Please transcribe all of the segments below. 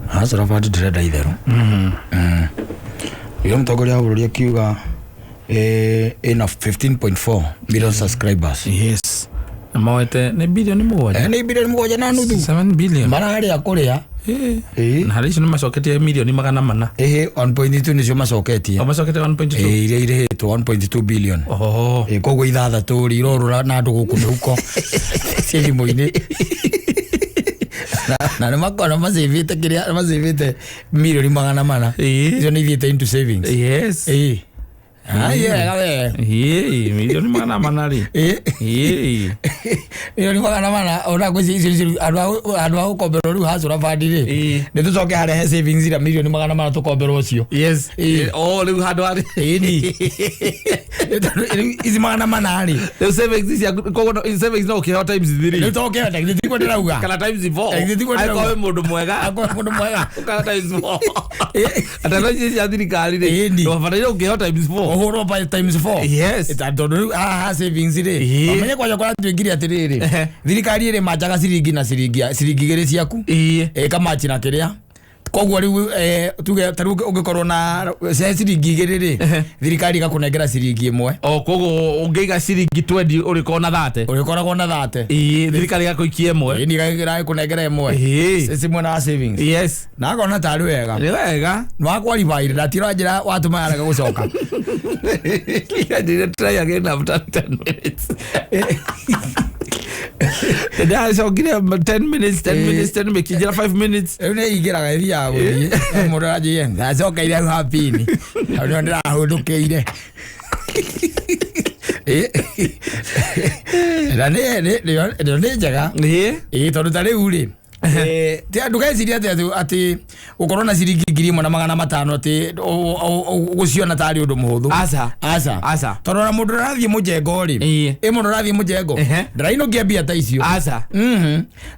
Hustler Fund ndĩrenda itherũ. Ĩyo mũtongoria wa bũrũri akiuga ĩna 15.4 million subscribers. Yes, na moete nĩ bilioni 7. Nĩ bilioni 7.5. 7 billion. Mararĩa kũrĩa. Na harĩ icio nĩ macoketie milioni 400. Ĩhĩ, 1.2 nĩcio macoketie. O macokete 1.2. Iria irĩhĩtwo 1.2 billion. Oho. Koguo 6 rĩ irorũra na andũ gũkũ mĩhuko ciĩ thimũ-inĩ. Na nĩ makorwo macĩvĩte kĩrĩa macĩvĩte milioni 400. Icio nĩ ithiĩte into savings. Yes. Ai wega we. Milioni 400 rĩ. Milioni 400 ona ngwĩciria icio nĩcio andũ a gũkomberwo rĩu Hustler Fund rĩ. Nĩ tũcoke harĩa he savings ira milioni 400 tũkomberwo ũcio. Yes. O rĩu handũ harĩ. Ĩni. Tondũ rĩu ici 400 rĩ. Rĩu savings ciaku koguo savings no ũkĩheo times Rĩu 3. tũkĩhota githĩ tiguo ndĩrauga. Kana times 4. Githĩ tiguo ndĩrauga. Angĩkorwo wĩ mũndũ mwega. Akorwo mũndũ mwega. Ũkaheo times 4. Atano ici cia thirikari rĩ. Ĩni. Ndũbataire ũkĩheo times 4. Ũhũrwo by times 4. Yes. Tondũ rĩu haha savings rĩ. Ũmenye kwanja kũratuĩkire atĩrĩrĩ. Thirikari ĩrĩ manjaga ciringi na ciringi ciringi 2 ciaku. Ĩkamachi na kĩrĩa. Koguo rĩu tuge ta rĩu ũngĩkorwo na ciringi 2 rĩ, thirikari ĩgakũnengera ciringi 1. O koguo ũngĩiga ciringi 20 ũrĩkorwo na 30. Ũrĩkoragwo na 30. Thirikari ĩgakũikia 1. Ĩni ĩgakũnengera 1. Ci mwena wa savings. Yes. Na akona tarĩ wega. Nĩ wega. Nĩwakwaribaire ndatirora njĩra watũma yarega gũcoka. Njĩra try again after 10 minutes. Ndacokire 10 minutes, 10 minutes, 10 minutes, njĩra 5 minutes. Rĩu nĩ ingĩraga ĩthiaga gũthiĩ mũndũ aranjĩire ndacokeire hau hapini hau nĩho ndĩrahũndũkĩire. Na nĩ njega. Tondũ ta rĩu rĩ ndũgecirie atĩ atĩ gũkorwo na ciringi 1,500 atĩ gũciona tarĩ ũndũ mũhũthũ. Aca. Aca. Aca. Tondũ ona mũndũ ũrathiĩ mũjengo rĩ, ĩ mũndũ ũrathiĩ mũjengo ndarainũkia mbia ta icio. Aca.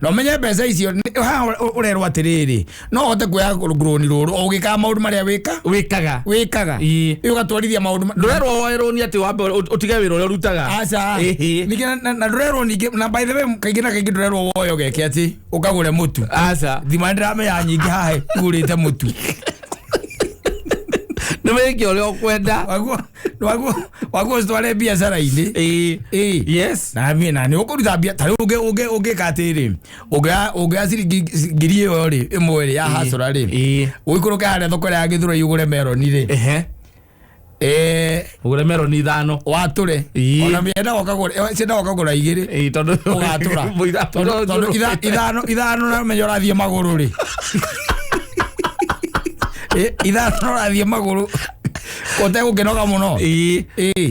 Na ũmenye mbeca icio haha ũrerwo atĩrĩrĩ, no ũhote kuoya rũni rũrũ o ũgĩkaga maũndũ marĩa wĩka Wĩkaga. wĩkaga. Ũgatwarithia maũndũ Ndũrerwo woe rũni atĩ wambe ũtige wĩra ũrĩa ũrutaga. Aca. Ningĩ na ndũrerwo ningĩ, na by the way kaingĩ na kaingĩ ndũrerwo woe ũgeke atĩ ũkagũre mũtu. Aca. Thima ndĩramenya nyingĩ haha igũrĩte mũtu. Nĩ wĩke ũrĩa ũkwenda. Waguo ũcitware biacara-inĩ. Yes. Na mie na nĩ ũkũruta mbia ta rĩu ũngĩka atĩrĩ, ũngĩoya ciringi ngiri ĩyo rĩ 1 rĩ ya Hustler rĩ, ũikũrũke harĩa thoko ĩrĩa ya Gĩthũrai ũgũre meroni rĩ. Ũgũre meroni 5. Watũre. Ona mĩendaga ũkagũra, ciendaga ũkagũra 2. Tondũ Ũgatũra. Tondũ 5 na ũmenye ũrathiĩ magũrũ rĩ. 5 ũrathiĩ magũrũ. Ũtegũkĩnoga mũno.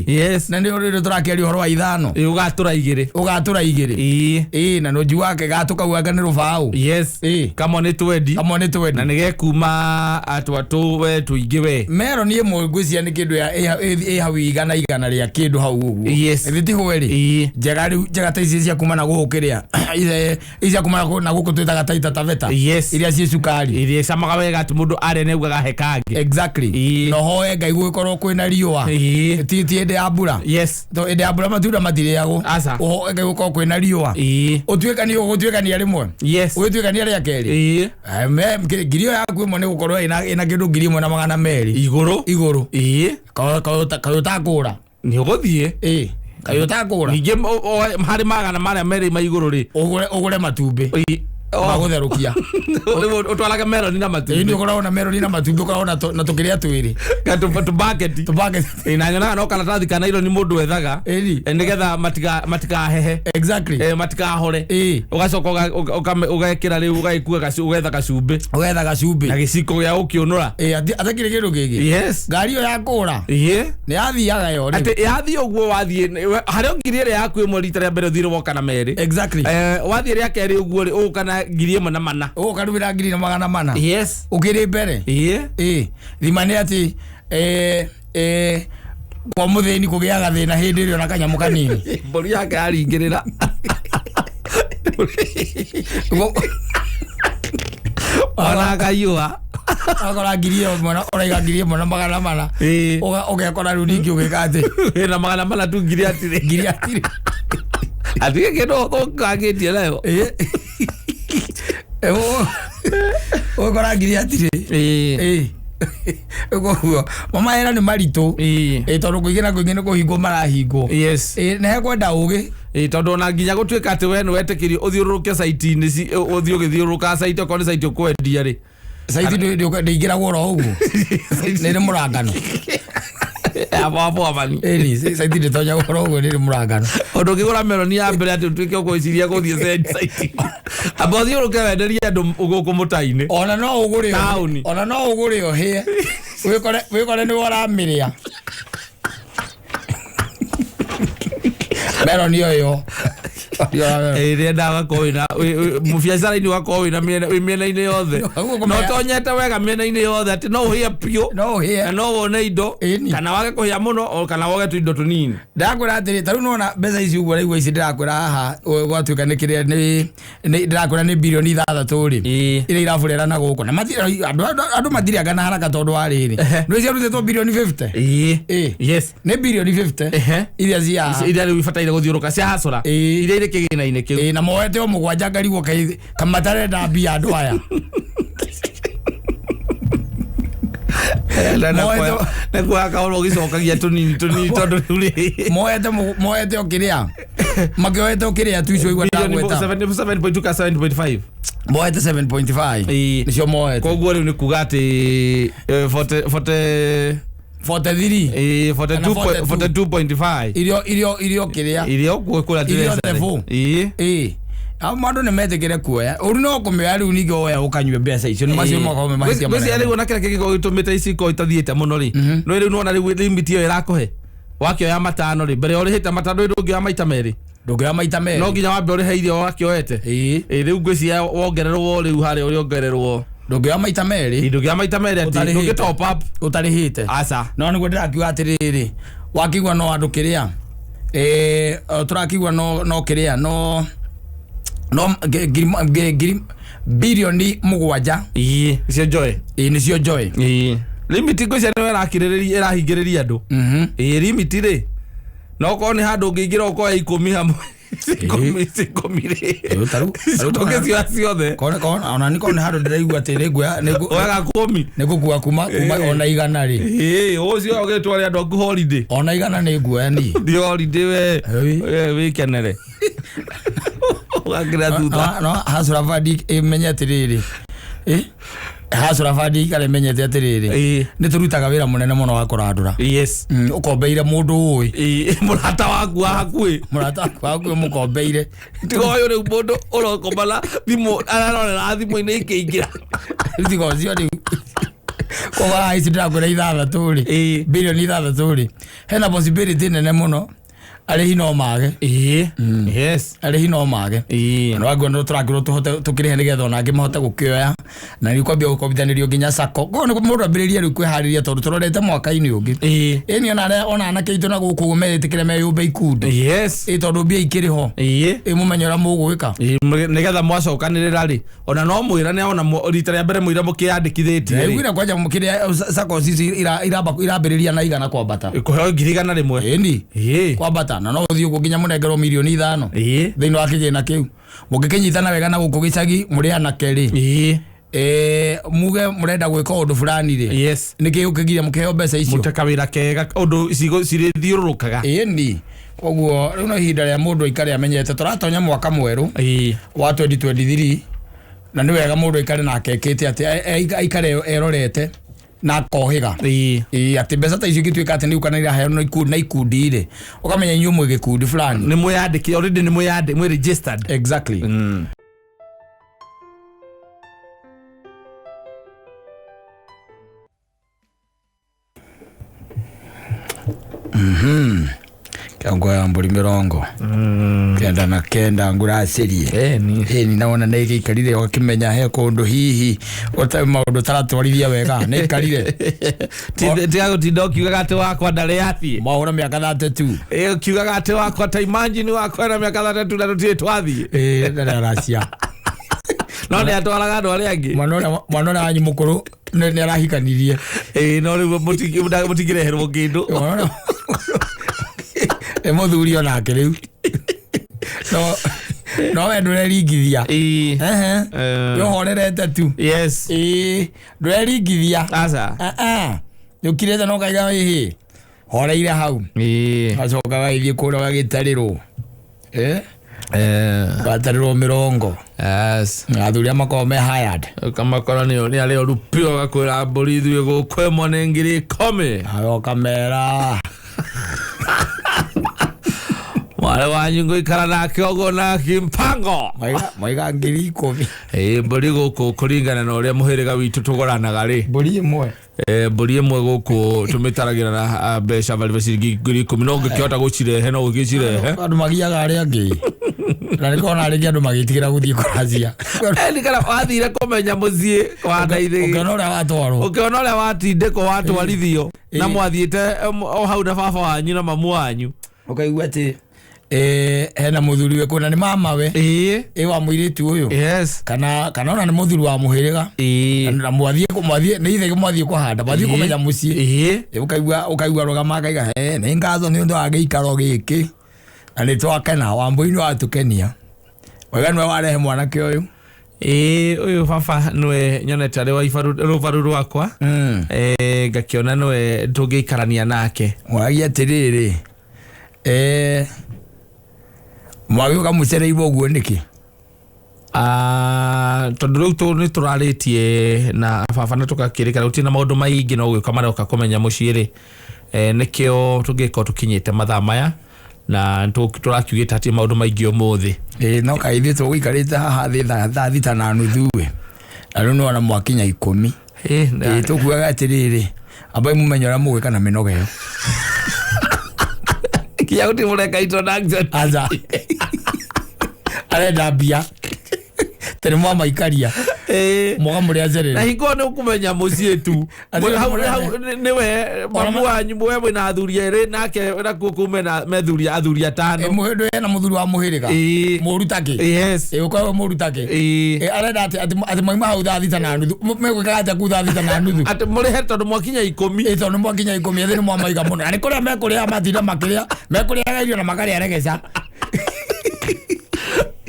Yes. Na nĩ rĩrĩ tũrakĩaria ũhoro wa 5. Ũgatũra 2. Ũgatũra 2. Na nĩ njiguaga gatũ kau anga nĩ rũbaũ. Yes. Kamwe nĩ twendi. Kamwe nĩ twendi. Na nĩ gekuma atwatũ we tũingĩ we. Meroni ĩmwe ngwĩciria nĩ kĩndũ ĩ hau 100 rĩa kĩndũ hau ũguo. Yes. Ĩthĩ ti hwe rĩ. Njega rĩu njega ta ici cia kuma na gũkũ kĩrĩa. Ici cia kuma na gũkũ twĩtaga Taita Taveta. Yes. Iria ciĩ cukari. Iria icamaga wega atĩ mũndũ arĩa nĩ augaga he kangĩ. Exactly. Na ũhoe Ngai gũgĩkorwo kwĩna riũa. Ti hĩndĩ ya mbura. Yes. To hĩndĩ ya mbura matunda matirĩagwo. Aca. Ũhoe Ngai gũkorwo kwĩna riũa. Ũtuĩkanie ũgũtuĩkania rĩmwe. Yes. Ũgĩtuĩkania rĩa kerĩ. Ngiri ĩyo yaku ĩmwe nĩ gũkorwo ĩna kĩndũ 1,200. Igũrũ. Igũrũ. Kaĩ ũtakũra. Nĩ ũgũthiĩ. Kaĩ ũtakũra. Ningĩ harĩ 200 ma igũrũ rĩ. Ũgũre matumbĩ. Magũtherũkia. Ũtwarage meroni na matumbĩ. Nĩ ũkoragwo na meroni na matumbĩ, ũkoragwo na tũkĩrĩa twĩrĩ. Tũbaketi. Tũbaketi. Na nyonaga no karatathi ka naironi mũndũ ethaga. Nĩgetha matikahehe. Exactly. Matikahore. Ũgacoka ũgekĩra rĩu ũgagĩkua ũgetha gacumbĩ. Ũgetha gacumbĩ. Na gĩciko gĩa gũkĩũnũra. Atakĩrĩ kĩndũ kĩngĩ. Yes. Ngari ĩyo ya kũra. Nĩ yathiaga yo rĩu. Atĩ yathiĩ ũguo wathiĩ harĩa ngiri ĩrĩa yaku ĩmwe rita rĩa mbere ũthire woka na 2. Exactly. Wathiĩ rĩa kerĩ ũguo rĩ ũgũka na 1,400. Ũgũka rĩu na 1,400. Yes. Ũkĩrĩ mbere. Thima nĩ atĩ kwa mũthĩni kũgĩaga thĩna hĩndĩ ĩrĩa ona kanyamũ kanini. Mbũri yake yaringĩrĩra. Ona akaiũa. Akora 1,000 ũraiga 1,400. Ũgekora rĩu ningĩ ũgĩka atĩ. Wĩna 400 tu ngiri atirĩ. Ngiri atirĩ. Atige kĩndũ ũkangĩtie nayo. Ũgĩkora ngiri hatirĩ. Ĩĩ. Ĩĩ, koguo mamawĩra nĩ maritũ. Ĩĩ. Ĩĩ, tondũ kũingĩ na kũingĩ nĩ kũhingwo marahingwo. Yes. Ĩĩ, na hekwenda ũgĩ. Ĩĩ, tondũ ona nginya gũtuĩka atĩ we nĩ wetĩkĩrio ũthiũrũrũke site-inĩ ũthiĩ ũgĩthiũrũrũkaga site, okorwo nĩ site ũkwendia rĩ. Site ndĩingĩragwo oro ũguo, nĩ ĩrĩ mũrangano. Abo amani. Ĩni, site ndĩtonyagwo oro ũguo, nĩ ĩrĩ mũrangano. Ũndũ ũngĩgũra meroni ya mbere atĩ ũtuĩke ũkwĩciria gũthiĩ site, amba ũthiũrũke wenderie andũ gũkũ mũta-inĩ. Ona no ũgũre. Taũni. Ona no ũgũre ũhĩe, wĩkore nĩwe ũramĩrĩa meroni ĩyo. Ĩĩ, rĩendaga ũgakorwo wĩna mũbiacara-inĩ, ũgakorwo wĩna wĩ mĩena-inĩ yothe. Ũguo Na kũmenya- ũtonyete wega mĩena-inĩ yothe atĩ no ũhĩe biũ No ũhĩe. na no wone indo Ĩni. kana wage kũhĩa mũno o kana woge tũindo tũnini. Ndakwĩra atĩrĩ, tarĩu nona mbeca ici ũguo raigua ici ndĩrakwĩra haha, gwatuĩka nĩ kĩrĩa nĩ ndĩrakwĩra nĩ bilioni 6 rĩ, iria iraburera na gũkũ na andũ matirĩanga na haraka tondũ wa rĩrĩ nĩ ciarutĩtwo bilioni 50. Ĩĩ. Ĩĩ. Yes. Nĩ bilioni 50 iria cia Iria rĩu ibataire gũthiũrũka cia hasũra, iria irĩ kĩgĩna-inĩ kĩu. Ĩĩ, na moete o mũgwanja ngarigwo kamatarenda mbia andũ aya. Na kuoya kahora ũgĩcokagia tũnini tũnini tondũ rĩu rĩ Moete o kĩrĩa makĩoete o kĩrĩa tu icio igua bilioni ndagweta. 7.2 ka 7.5. Moete 7.5. Nĩcio moete. Koguo rĩu nĩ kuga atĩ 40 40 43. 42. Kana 42. 42.5. Irio kĩrĩa iria ũkuo kũrĩa Irio treasury. the Ĩĩ. Ĩĩ, amo andũ nĩ metĩkĩre kuoya ũru no kũmĩoya rĩu, ningĩ woya ũkanyue mbeca icio nĩ macio makorwo me mahĩtia Ngwĩciria manene. rĩu ona kĩrĩa kĩngĩkorwo gĩtũmĩte ici ikorwo itathiĩte mũno rĩ, no rĩu nĩwona rĩu limit ĩyo ĩrakũhe wakĩoya matano rĩ, mbere ũrĩhĩte matano rĩ, ndũngĩoya maita merĩ. Ndũngĩoya maita No merĩ. nginya wambe ũrĩhe iria wakĩoete. Ĩĩ. Ĩĩ, rĩu ngwĩciria wongererwo rĩu harĩa ũrĩongererwo. Ndũngĩoya maita merĩ. Ndũngĩoya maita merĩ atĩ Ũtarĩhĩte. ndũngĩ top up. Ũtarĩhĩte. Aca. No nĩguo ndĩrakiuga atĩrĩrĩ, wakĩigua no andũ kĩrĩa tũrakiigua no kĩrĩa no ngiri bilioni 7. Ĩĩ, icio njoe. Ĩĩ, nĩcio njoe. Ĩĩ, limit ngwĩciria nĩyo ĩrakirĩrĩria ĩrahingĩrĩria andũ. Ĩĩ, limit rĩ, no korwo nĩ handũ ũngĩingĩra ũkoya 10 hamwe, 10 rĩ, Ĩĩ, tarĩu ndũngĩcioya ciothe. Ona nĩ korwo nĩ handũ ndĩraigua atĩ nĩnguoya Oyaga 10. Nĩngũkua kuma ona 100 rĩ. Ĩĩ, ũcio ũgĩtware andũ aku holiday. Ona 100 nĩ nguoya niĩ. Thiĩ holiday we. Ĩĩ. We wĩkenere ũgakĩra thutha. No Hustler Fund ĩmenye atĩrĩrĩ, Hustler Fund ikare ĩmenyete atĩrĩrĩ, nĩ tũrutaga wĩra mũnene mũno wa kũrandũra. Ũkombeire mũndũ ũĩ. Ĩĩ, mũrata waku wa hakuhĩ. Mũrata waku waku mũkombeire. Tiga ũyũ rĩu mũndũ ũrokoma na thimũ ararorera thimũ-inĩ ikĩingĩra. Tiga ũcio rĩu, koguo haha ici ndĩrakwĩra ithathatũ rĩ, bilioni 6 rĩ, hena possibility nene mũno arĩhi no mage. Ĩĩ, yes. Arĩhi no mage. Na wangu no tũrakĩrwo tũhote tũkĩrĩhe nĩgetha ona angĩ mahote gũkĩoya na rĩu kwambia gũkombithanĩrio nginya sacco, koguo nĩ mũndũ ambĩrĩrie rĩu kwĩharĩria tondũ tũrorete mwaka-inĩ ũngĩ. Ĩni ona arĩa ona anake aitũ na gũkũ ũguo metĩkĩre meyũmbe ikundi. Ĩ, tondũ mbia ikĩrĩ ho. Ĩ, mũmenye ũrĩa mũgwĩka. Ĩĩ, nĩgetha mwacokanĩrĩra rĩ, ona no mwĩrane ona rita rĩa mbere mũira mũkĩyandĩkithĩtie rĩ. Iguire kwanja kĩrĩa sacco ici irambĩrĩria na 100 kwambata. Kũheo 100,000. Ĩni. Kwambata na no ũthiĩ ũguo nginya mũnengerwo mirioni 5 thĩinĩ wa kĩgĩna kĩu mũngĩkĩnyitana wega na gũkũ gĩcagi mũrĩ anake rĩ. Muge mũrenda gwĩka ũndũ fulani rĩ, nĩkĩ ũkĩgiria mũkĩheo mbeca icio? Mũte kawĩra kega ũndũ cirĩthiũrũrũkaga. Ĩni, koguo rĩu no ihinda rĩa mũndũ aikare amenyete tũratonya mwaka mwerũ wa 2023, na nĩ wega mũndũ aikare na akekĩte atĩ aikare erorete na akohĩga. Ĩĩ, atĩ mbeca ta icio ingĩtuĩka atĩ nĩ ũka na iraheanwo na ikundi rĩ, ũkamenya inyuĩ mwĩ gĩkundi fulani. Nĩ mwĩyandĩki already, nĩ mwĩyandĩ mwĩ registered. Exactly. Kĩongo ya mbũri 99 ngũracĩrie. Ĩni, nawona nĩ gĩikarire ũgakĩmenya he kũndũ hihi maũndũ taratwarithia wega nĩ ikarire. Tiga gũtinda ũkiugaga atĩ wakwa ndarĩ athiĩ. Mwahũra mĩaka 32. Ĩ, ũkiugaga atĩ wakwa ta imagine wakwa na mĩaka 32 na tũtirĩ twathiĩ. Ĩĩ, ndarĩ aracia. No nĩ atwaraga andũ arĩa angĩ. Mwana ũrĩa wanyu mũkũrũ nĩ arahikanirie. Ĩ, no rĩu mũtingĩreherwo kĩndũ. Mwana ĩ mũthuri onake rĩu no No we ndũreringithia. Ĩĩ. Ehe. Eh. Yohorerete tu. Yes. Ĩĩ, ndũreringithia. Aca. Ah, ah. Nĩũkirĩte na ũkaiga ĩhĩ horeire hau. Ĩĩ. Gacoka gagĩthiĩ kũrĩa ũgagĩtarĩrwo. Eh? Eh. Ũgatarĩrwo mĩrongo. Yes. Athuri arĩa makoragwo me hired. Ũkamakora nĩ arĩa oru biũ agakwĩra mbũri ithuĩ gũkũ ĩmwe nĩ 10,000. Nawe ũkamera. Mwarĩ wanyu ngũikara nake ũguo na kimpango. Mwaiga 10,000. Ĩĩ mbũri gũkũ kũringana na ũrĩa mũhĩrĩga witũ tũgũranaga rĩ. Mbũri ĩmwe. Mbũri ĩmwe gũkũ tũmĩtaragĩra na mbeca baribari ciringi 10,000 no ũngĩkĩhota gũcirehe no ũgĩcirehe. Andũ magiaga arĩa angĩ. Na nĩkona rĩngĩ andũ magĩtigĩra gũthiĩ kũracia. Kana wathire kũmenya mũciĩ wa Ndaithĩ. Ũkĩona ũrĩa watwarwo. Ũkĩona ũrĩa watindĩkwo watwarithio na Ĩĩ. mwathiĩte o hau na baba wanyu na mamu wanyu. Ũkaigua atĩ hena mũthuri wĩ kũna nĩ mamawe. Ĩĩ. Ĩ wa mũirĩtu ũyũ. Yes. Kana ona nĩ mũthuri wa mũhĩrĩga. Ĩĩ. Na mwathiĩ nĩ ithe mwathiĩ kũhanda mwathiĩ kũmenya mũciĩ. Ĩĩ. Ũkaigua rũgama akaiga nĩ ngatho nĩ ũndũ wa gĩikaro gĩkĩ na nĩ twakena Wambũi nĩ watũkenia. Wega nĩwe warehe mwanake ũyũ. Ĩĩ ũyũ baba nĩwe nyonete arĩ wa rũbaru rwakwa. Ngakĩona nĩwe tũngĩikarania nake. Mwaragia atĩrĩrĩ, mwagĩũka mũcereirwo ũguo nĩkĩ? Tondũ rĩu nĩ tũrarĩtie na baba na tũgakĩrĩkana gũtirĩ na maũndũ maingĩ no gwĩka maroka kũmenya mũciĩ rĩ. Nĩkĩo tũngĩkorwo tũkinyĩte mathaa maya na tũrakiugĩte hatirĩ maũndũ maingĩ ũmũthĩ. Ĩĩ no kaĩ ithuĩ tũgũikarĩte haha thĩ thaa 6:30 ĩ. Na rĩu nĩwona mwakinya 10. Ĩĩ, Ĩĩ tũkuaga atĩrĩrĩ, ambai mũmenye ũrĩa mũgwĩka na mĩnoga ĩyo. Kinya gũtirĩ mũreka introduction. Aca. Arenda mbia. Tondũ mwamaikaria. Ĩĩ. Mũkamũrĩa Na njerere. hingo nĩ ũkũmenya mũciĩ tu. Atĩ Hau mũrĩa- hau nĩwe mamu wanyu we mwĩna athuri erĩ nake nakuo kũu mena methuri athuri atano. Mũndũ ena mũthuri wa mũhĩrĩga. Ĩĩ. Mũru takĩ. Yes. Ĩĩ ũkoragwo mũru takĩ. Ĩĩ. Ĩĩ arenda atĩ mwauma hau 6:30. Megwĩkaga atĩa kũu 6:30? Atĩ mũrĩhe tondũ mwakinya 10. Ĩĩ tondũ mwakinya 10 ethĩ nĩ mwamaiga mũno. Na nĩ kũrĩa mekũrĩa matinda makĩrĩa. Mekũrĩaga irio na makarĩa regeca.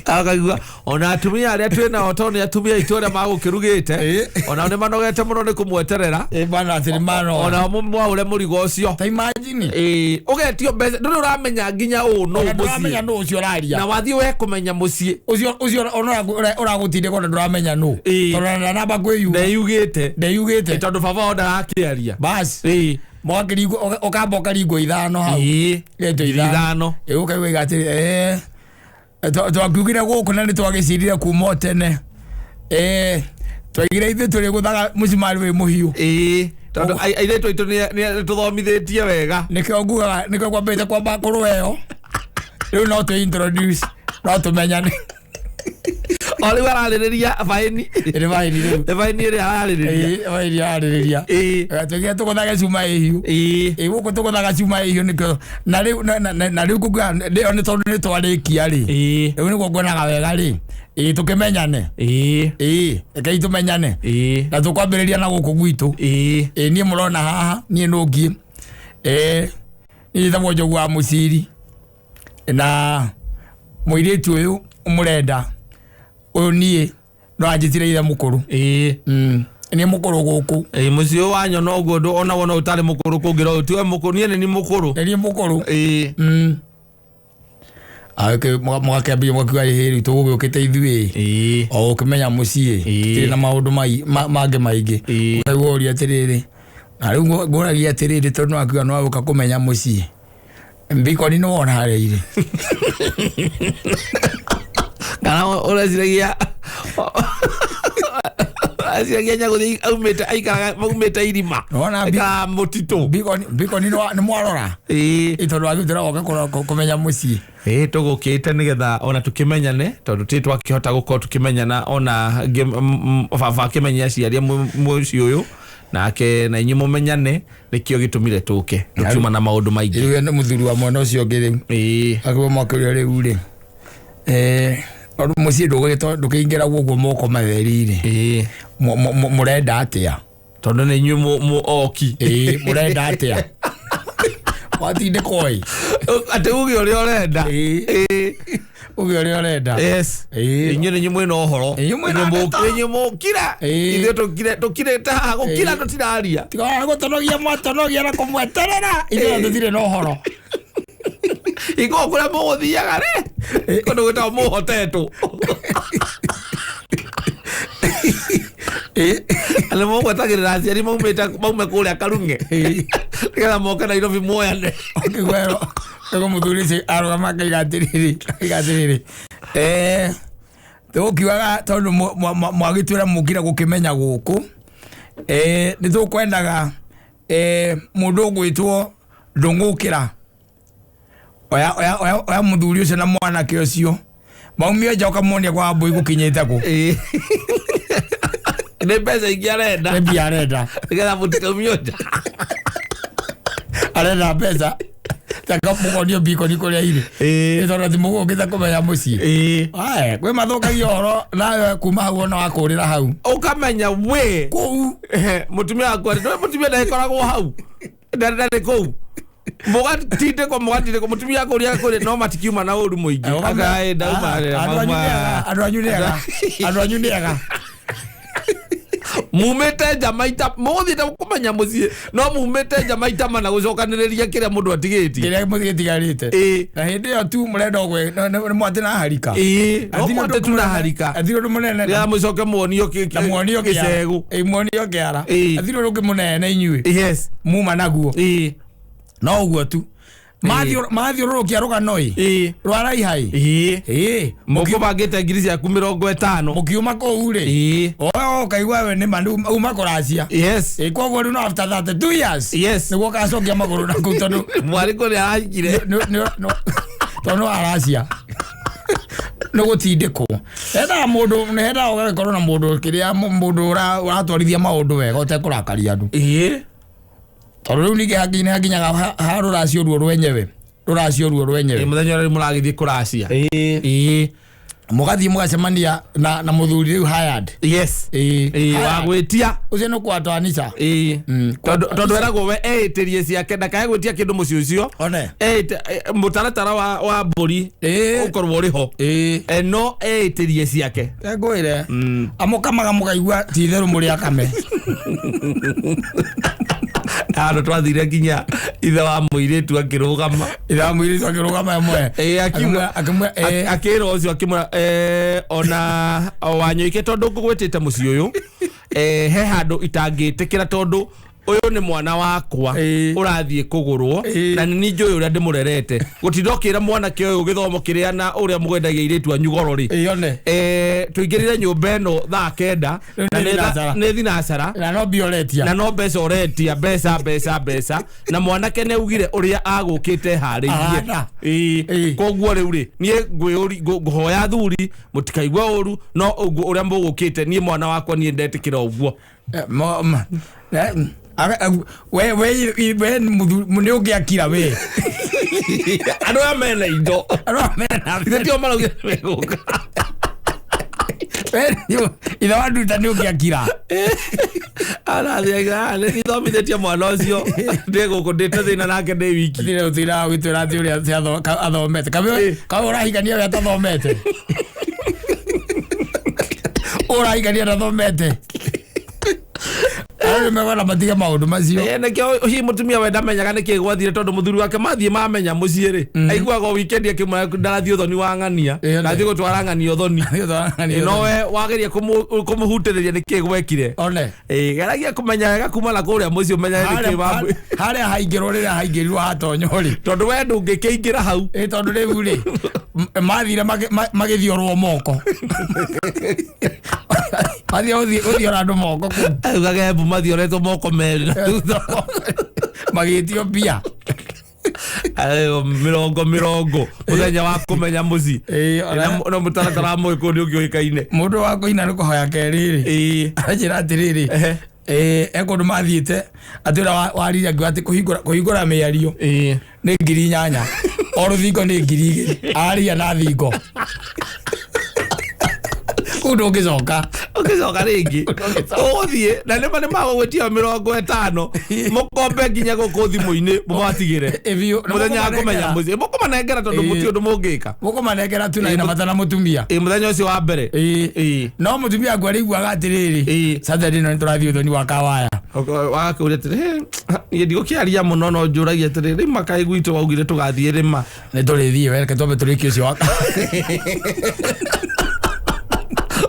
Akaigua ona atumia arĩa twĩ nao tondũ nĩ atumia aitũ arĩa magũkĩrugĩte onao nĩ manogete mũno nĩ kũmweterera. Ĩĩ bana atĩ nĩ manoga. Onao mwaũre mũrigo ũcio. Ta imagine. Ĩĩ ũgetio mbeca ndũrĩ ũramenya nginya ũũ nũ Ona ndũramenya mũciĩ. nũ ũcio ũraria. Na wathiĩ we kũmenya mũciĩ. Ũcio ona ũragũtindĩka ona ndũramenya nũ. Ĩĩ. Tondũ ona ndanamba kwĩyuga. Ndeyugĩte. Ndeyugĩte. Tondũ baba wao ndarakĩaria. Bas. Ĩĩ. Mwakĩringwo ũkamba ũkaringwo 5 hau. Ĩĩ. Getwo 5. 5. Ĩĩ ũkaigua atĩrĩ twakiugire gũkũ na nĩ twagĩcirire kuma o tene. Twaigire ithuĩ tũrĩgũthaga mũcumarĩ wĩ mũhiũ. Ĩĩ. Tondũ airĩtu aitũ nĩ tũthomithĩtie wega. Nĩkĩo ngugaga nĩkĩo kwambĩte kwamba kũrũa ĩyo. Rĩu no twĩ introduce no tũmenyane. O rĩu ararĩrĩria baĩni. Ĩrĩ baĩni rĩu. Nĩ baĩni ĩrĩa ararĩrĩria. Ĩĩ baĩni ararĩrĩria. Ĩĩ. Twaigire tũgũthage cuma ĩhiũ. Ĩĩ. Ĩĩ gũkũ tũgũthaga cuma ĩhiũ nĩkĩo na rĩu na rĩu ngugaga ĩyo nĩ tondũ nĩ twarĩkia rĩ. Ĩĩ. Rĩu nĩguo nguonaga wega rĩ. Ĩĩ tũkĩmenyane. Ĩĩ. Ĩĩ rekei tũmenyane. Ĩĩ. Na tũkwambĩrĩria na gũkũ gwitũ. Ĩĩ. Ĩĩ niĩ mũrona haha niĩ nũngiĩ. Niĩ njĩtagwo Njogu wa Mũciri. Na mũirĩtu ũyũ mũrenda ũyũ niĩ no anjĩtire ithe mũkũrũ. Ĩĩ. Niĩ mũkũrũ gũkũ. Ĩĩ mũciĩ ũyũ wanyona ũguo ndũ ona wona ũtarĩ mũkũrũ kũngĩra ũyũ tiwe mũkũrũ niĩ nĩ niĩ mũkũrũ. Nĩ niĩ mũkũrũ. Ĩĩ. Mũgakĩambia mũgakiuga ĩhĩ rĩu tũgũgĩũkĩte ithuĩ. Ĩĩ. O ũkĩmenya mũciĩ. Ĩĩ. Tũtirĩ na maũndũ mangĩ maingĩ. Ĩĩ. Ũkaigua ũria atĩrĩrĩ. Na rĩu ngũragia atĩrĩrĩ tondũ nĩwakiuga nĩwagũka kũmenya mũciĩ. Mbikoni nĩ wona harĩa irĩ. Kana ũreciragia ũreciragia Nyagũthiĩ aumĩte aikaraga maumĩte irima. Nĩwona Aikaraga mũtitũ. Mbikoni nĩ mwarora. Ĩĩ. Ĩ tondũ wagĩũka woka kũmenya mũciĩ. Ĩĩ tũgũkĩte nĩgetha ona tũkĩmenyane tondũ tĩ twakĩhota gũkorwo tũkĩmenyana ona baba akĩmenya aciari a mũciĩ ũyũ nake na inyuĩ mũmenyane nĩkĩo gĩtũmire tũke tũkiuma na maũndũ maingĩ. Rĩu nĩ mũthuri wa mwena ũcio ũngĩ rĩu. Ĩĩ. Akiuga mwakĩũria rĩu rĩ. Tondũ mũciĩ ndũkĩingĩragwo ũguo moko matheri rĩ. Ĩĩ. Mũrenda atĩa? Tondũ nĩ inyuĩ oki. Ĩĩ mũrenda atĩa? Watindĩkwo ĩ. Atĩ uge ũrĩa ũrenda. Ĩĩ. Uge ũrĩa ũrenda. Yes. Ĩĩ. Inyuĩ nĩ mwĩna ũhoro. Inyuĩ mwĩna ndeto. Inyuĩ mũkira. Ĩĩ. Ithuĩ tũkirĩte haha gũkira Ĩĩ. tũtiraria. Tiga gũtonogia mwatonogia na kũmweterera ithuĩ tũtirĩ na ũhoro. Ikorwo kũrĩa mũgũthiaga rĩ, kũndũ gwĩtagwo mũhotetwo. Ĩĩ. Na mũgwetagĩrĩra aciari maumĩte maume kũrĩa Karung'e nĩgetha moke Nairobi muoyane. Ũkĩgwerwo nĩguo mũthuri ũcio arũgama akaiga atĩrĩrĩ, akaiga atĩrĩrĩ, tũgũkiugaga tondũ mwagĩtwĩra mũkire gũkĩmenya gũkũ, nĩ tũkwendaga mũndũ ũgwĩtwo Ndũng'ũkĩra, oya oya oya oya mũthuri ũcio na mwanake ũcio maumio nja ũkamuonia kwa mbũi gũkinyĩte kũ. Ĩĩ. Nĩ mbeca ingĩ arenda. Nĩ mbia arenda. Nĩgetha mũtikaumio nja. Arenda mbeca taka mũkonio mbikoni kũrĩa irĩ. Ĩĩ. Nĩ tondũ ti mũgũkĩte kũmenya mũciĩ. Ĩĩ. Aya, kwĩ mathũkagia ũhoro nawe kuma hau ona wakũrĩra hau. Ũkamenya we Kũu. Mũtumia wakwa rĩ, ndũĩ mũtumia ndagĩkoragwo hau, ndarĩ kũu, mũgatindĩkwo mũgatindĩkwo, mũtumia akũria kũrĩ no matikiuma na ũru mũingĩ. Aka, ndauma. Andũ anyu nĩ ega, andũ anyu nĩ ega, andũ anyu nĩ ega. Mumĩte nja maita mũgũthiĩte kũmenya mũciĩ no mumĩte nja maita mana gũcokanĩrĩria kĩrĩa mũndũ atigĩtie. Kĩrĩa mũgĩtigarĩte. Ĩĩ. Na hĩndĩ ĩyo tu mũrenda nĩ mwatĩ na harika. Ĩĩ, no mwate tu na harika. Athirĩ ũndũ mũnene. Rĩrĩa mũcoke muonio Na muonio kĩara. gĩcegũ. Ĩĩ, muonio kĩara. Ĩĩ. Athirĩ ũndũ ũngĩ mũnene inyuĩ. Yes. Muma naguo. Ĩĩ. No ũguo tu. Mathiũrũrũkia rũgano ĩ. Ĩĩ. Rwaraiha ĩ. Ĩĩ. Ĩĩ. Mũkũbangĩte ngiri ciaku 50. Mũkiuma kũu rĩ. Ĩĩ. Oe ũkaigua we nĩ ma uma kũracia. Yes. Ĩ koguo rĩu no after 32 years. Yes. Nĩguo ũgacokia magũrũ na kũu tondũ Mwarĩ kũrĩa arahikire. Tondũ no aracia. Nĩ gũtindĩkwo. Hendaga mũndũ, nĩ hendaga ũgagĩkorwo na mũndũ kĩrĩa mũndũ ũratwarithia maũndũ wega ũtekũrakaria andũ. Ĩĩ. Tondũ rĩu ningĩ nĩ hakinyaga ha rũracio ruo rwenyewe. Rũracio ruo rwenyewe. Ĩĩ, mũthenya ũrĩa mũragĩthiĩ kũracia. Ĩĩ. Ĩĩ. Mũgathiĩ mũgacemania na mũthuri rĩu hired. Yes. Ĩĩ. Ĩĩ, wa gwĩtia. Ũcio nĩ kwatoanisha. Ĩĩ. Tondũ eragwo we eĩtĩrie ciake ndakae gwĩtia kĩndũ mũciĩ ũcio. One. Mũtaratara wa mbũri Ĩĩ. ũkorwo ũrĩ ho. Ĩĩ. No eĩtĩrie ciake. Ngwĩre. Amũkamaga mũkaigua ti itherũ mũrĩ akame. Handũ twathire nginya ithe wa mũirĩtu akĩrũgama. Ithe wa mũirĩtu akĩrũgama ĩmwe. Ĩĩ, akiuga Akĩmwĩra, ĩĩ. Akĩra ũcio akĩmwĩra, ona Wanyoike tondũ ngũgwĩtĩte mũciĩ ũyũ, he handũ itangĩtĩkĩra tondũ ũyũ nĩ mwana wakwa Ĩĩ. ũrathiĩ kũgũrwo Ĩĩ. na nĩ niĩ njũĩ ũrĩa ndĩmũrerete. Gũtinda ũkĩra mwanake ũyũ gĩthomo kĩrĩa na ũrĩa mũgwendagia airĩtu anyu goro rĩ. Ĩĩ, one. Tũingĩrire nyũmba ĩno thaa 9 Rĩu na nĩ nĩ thinacara. nĩ thinacara. Na no mbia ũretia. Na no mbeca ũretia, mbeca, mbeca, mbeca. Na mwanake nĩ augire ũrĩa agũkĩte harĩirie. Ahana. Ĩĩ. Ĩĩ. Koguo rĩu rĩ, niĩ ngũhoya athuri mũtikaigua ũru, no ũguo ũrĩa mũgũkĩte niĩ mwana wakwa niĩ ndetĩkĩra ũguo. We, we, we, mũthuri, nĩ ũngĩakira we. Andũ aya mena indo. Andũ aya mena Ithe tio maraugire nĩmegũka. We, ithe wa Nduta nĩ ũngĩakira. Arathiaga, nĩ thomithĩtie mwana ũcio. Ndĩ gũkũ ndĩte thĩna nake ndĩ wiki. Thire ũtiraga gwĩtwĩra atĩ ũrĩa athomete. Ĩĩ. Kawe ũrahikania ũrĩa atathomete. Ũrahikania ndathomete. Andũ nĩmekwenda matige maũndũ macio. Nĩkĩo hihi mũtumia we ndamenyaga nĩkĩ gwathire tondũ mũthuri wake mathiĩ mamenya mũciĩ rĩ, aiguaga o weekend akĩmwĩra ndarathiĩ ũthoni wa ng'ania, Ĩĩ, ndathiĩ gũtwara ng'ania ũthoni. Ndathiĩ gũtwara ng'ania No ũthoni. we wageria kũmũhutĩrĩria nĩkĩ gwekire. One. Geragia kũmenya wega kuma na kũrĩa mũciĩ ũmenye nĩkĩ wamwĩ- Harĩa haingĩrwo rĩrĩa haingĩrirwo hatonywo rĩ. Tondũ we ndũngĩkĩingĩra hau. Ĩĩ, tondũ rĩu rĩ, mathire magĩthiorwo moko. Mathiĩ gũthiora andũ moko kũu. Augaga Embu mathioretwo moko merĩ na thutha. Magĩtio mbia. Ayo, mĩrongo mĩrongo mũthenya wa kũmenya mũciĩ. Ĩĩ, ona- Na mũtaratara wa mũgĩkũyũ nĩ ũngĩũĩkaine. Mũndũ wa kũina nĩ kũhoya kerĩ rĩ. Ĩĩ. Aranjĩra atĩrĩrĩ, Ehe. E kũndũ mathiĩte atĩ ũrĩa waririe angiuga atĩ kũhingũra mĩario Ĩĩ. nĩ ngiri inyanya. O rũthingo nĩ ngiri igĩrĩ. Aria na thingo. Kũu ndũngĩcoka. Ũngĩcoka rĩngĩ ũgũthiĩ na nĩma nĩ magũgwĩtia 50 mũkombe nginya gũkũ thimũ-inĩ mũmatigĩre. Ĩ biũ, na Mũthenya wa mũkũmanengera. kũmenya mũciĩ mũkũmanengera tondũ mũti ũndũ mũngĩka. Mũkũmanengera tu na ina bata na mũtumia. Ĩ mũthenya ũcio wa mbere. Ĩ. Ĩ. No mũtumia waku arĩiguaga atĩrĩrĩ, Ĩ. Saturday ĩno nĩtũrathiĩ ũthoni wa Kawaya. Wagakũria atĩrĩ, "Hĩ, niĩ ndigũkĩaria mũno no njũragia atĩrĩ rĩma kaĩ gwitũ waugire tũgathiĩ rĩma." Nĩ tũrĩthiĩ we, reke twambe tũrĩkie ũcio wa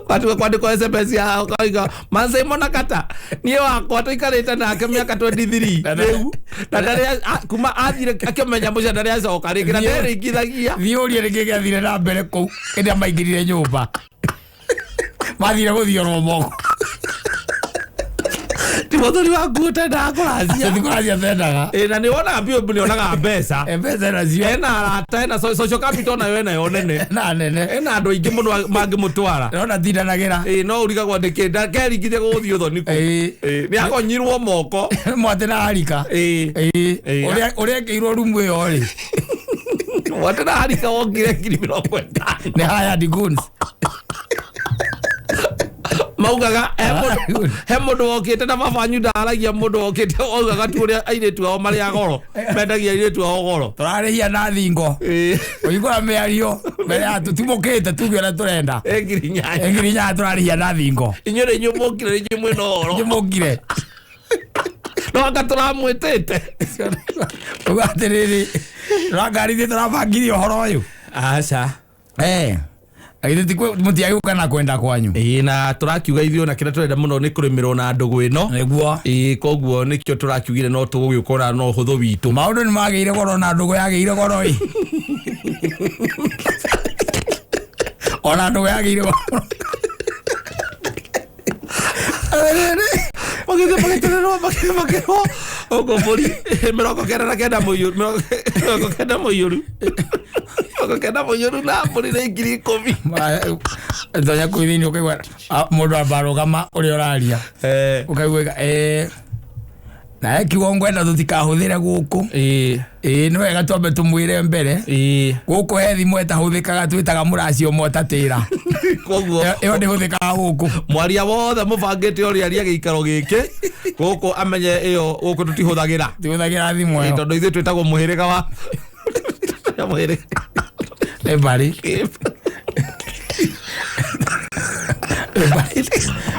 Watiga kwandĩkwo SMS ya ũkauga Manze mona kata niĩ wakwa tũikarĩte nake mĩaka 23 rĩu na ndarĩ kuma athire akĩmenya mũciĩ ndarĩ acoka rĩngĩ na nderingithagia. Thiĩ ũrie nĩkĩ gĩathire na mbere kũu hĩndĩ ĩrĩa maingĩrire nyũmba mathire gũthiorwo moko. Ti mũthuri waku ũtendaga kũracia. Ti kũracia tendaga. Ĩ, na nĩ wonaga biũ nĩ onaga mbeca. Mbeca nacio. Ena arata, ena social capital nayo enayo nene. Na nene. Ena andũ aingĩ mũno mangĩmũtwara. Ndĩrona tindanagĩra. Ĩ, no ũrigagwo nĩkĩ ndakeringithia gũgũthiĩ ũthoni kũu. Ĩ. Ĩ, nĩ akonyirwo moko. Mwatĩ na harika. Ĩ. Ĩ. Ĩ. Ũrĩa ekĩirwo rumu ĩyo rĩ. Mwatĩ na harika wokire 50,000. Nĩ hired goons. Maugaga he mũndũ wokĩte na baba wanyu ndaragia mũndũ wokĩte augaga tu ũrĩa airĩtu ao marĩ a goro mendagia airĩtu ao goro. Tũrarĩhia na thingo. Ĩ. Kũhingũra mĩario mbere ya tũtimũkĩte tuge ũrĩa tũrenda. Ĩ, 8,000. 8,000 tũrarĩhia na thingo. Inyuĩ rĩ inyuĩ mũkire rĩ inyuĩ mwĩna ũhoro. Inyuĩ mũkire. No anga tũramwĩtĩte. Uga atĩrĩrĩ, tũrangarithie tũrabangire ũhoro ũyũ. Aca. Githĩ ti mũtiagĩũka na kwenda kwanyu. Ĩ, na tũrakiuga ithuĩ ona kĩrĩa tũrenda mũno nĩ kũrĩmĩrwo na ndũgũ ĩno. Nĩguo. Ĩ, koguo nĩkĩo tũrakiugire no tũgũgĩũka ona no ũhũthũ witũ. Maũndũ nĩ magĩire goro na ndũgũ yagĩire goro ĩ. Ona ndũgũ yagĩire goro. Magĩthiĩ magĩtererwo makĩrwo gũkũ mbũri 99 mũiyũru, 90 mũiyũru, 90 mũiyũru na mbũri nĩ 10,000. Tonya kũu thĩinĩ ũkaigua mũndũ amba arũgama ũrĩa ũraria. Ũkaigua nawe kiugo ngwenda tũtikahũthĩre gũkũ. Ĩ, nĩ wega twambe tũmwĩre mbere. Gũkũ he thimũ ĩtahũthĩkaga twĩtaga mũracio ũmwe ũtatĩra. Koguo Ĩyo ndĩhũthĩkaga gũkũ. Mwaria wothe mũbangĩte ũrĩa aria gĩikaro gĩkĩ gũkũ amenye ĩyo gũkũ tũtihũthagĩra. Tũhũthagĩra thimũ ĩyo. Tondũ ithuĩ twĩtagwo mũhĩrĩga wa mũhĩrĩga. Nĩ mbarĩ. Nĩ mbarĩ.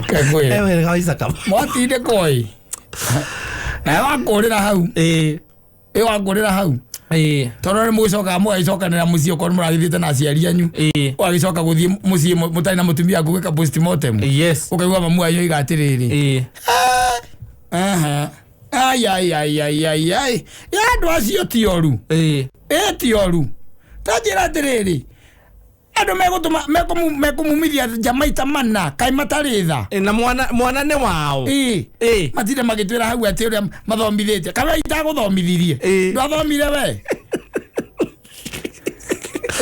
Kakwĩre. Mũhĩrĩga wa Isaka. Mwatindĩkwo ĩ. Nawe wakũrĩra hau. Ĩ. Ĩ wakũrĩra hau. Ĩ. Tondũ nĩ mũgĩcokaga mũgagĩcokanĩra mũciĩ okorwo mũragĩthiĩte na aciari anyu. Ĩ. Ũgagĩcoka gũthiĩ mũciĩ mũtarĩ na mũtumia waku gwĩka postmortem. Yes. Ũkaigua mamu wanyu oiga atĩrĩrĩ. Ĩ. Aha. Ai ai ai ai ai ai. Ya andũ acio ti oru. Ĩ. Ĩ ti oru. Ta njĩra atĩrĩrĩ. Andũ megũtũma mekũmumithia nja maita mana kaĩ matarĩ tha. Ĩ, na mwana nĩ wao. Ĩ. Ĩ. Matinde magĩtwĩra hau atĩ ũrĩa mathomithĩtie. Kaĩ we itagũthomithirie. Ĩ. Ndwathomire we.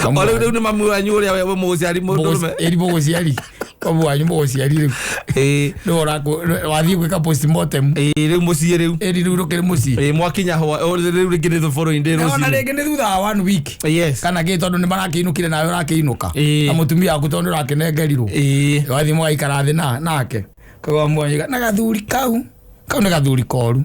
O rĩu nĩ mamu wanyu ũrĩa we mũgũciari mũndũrũme. Ĩri mũgũciari. Mamu wanyu mũgũciari rĩu. Ĩ. Nĩwe wathiĩ gwĩka postmortem. Ĩ, rĩu mũciĩ rĩu. Ĩri rĩu rũkĩrĩ mũciĩ. Ĩ, mwakinya rĩu rĩngĩ nĩ the following day Na ona rũcinĩ. rĩngĩ nĩ thutha wa 1 week. Yes. Kana kĩ tondũ nĩ marakĩinũkire nawe ũrakĩinũka. Ĩ. Na mũtumia waku tondũ ũrakĩnengerirwo. Ĩ. Wathiĩ mũgaikara thĩ nake. Koguo mwanyiga na gathuri kau. Kau nĩ gathuri koru.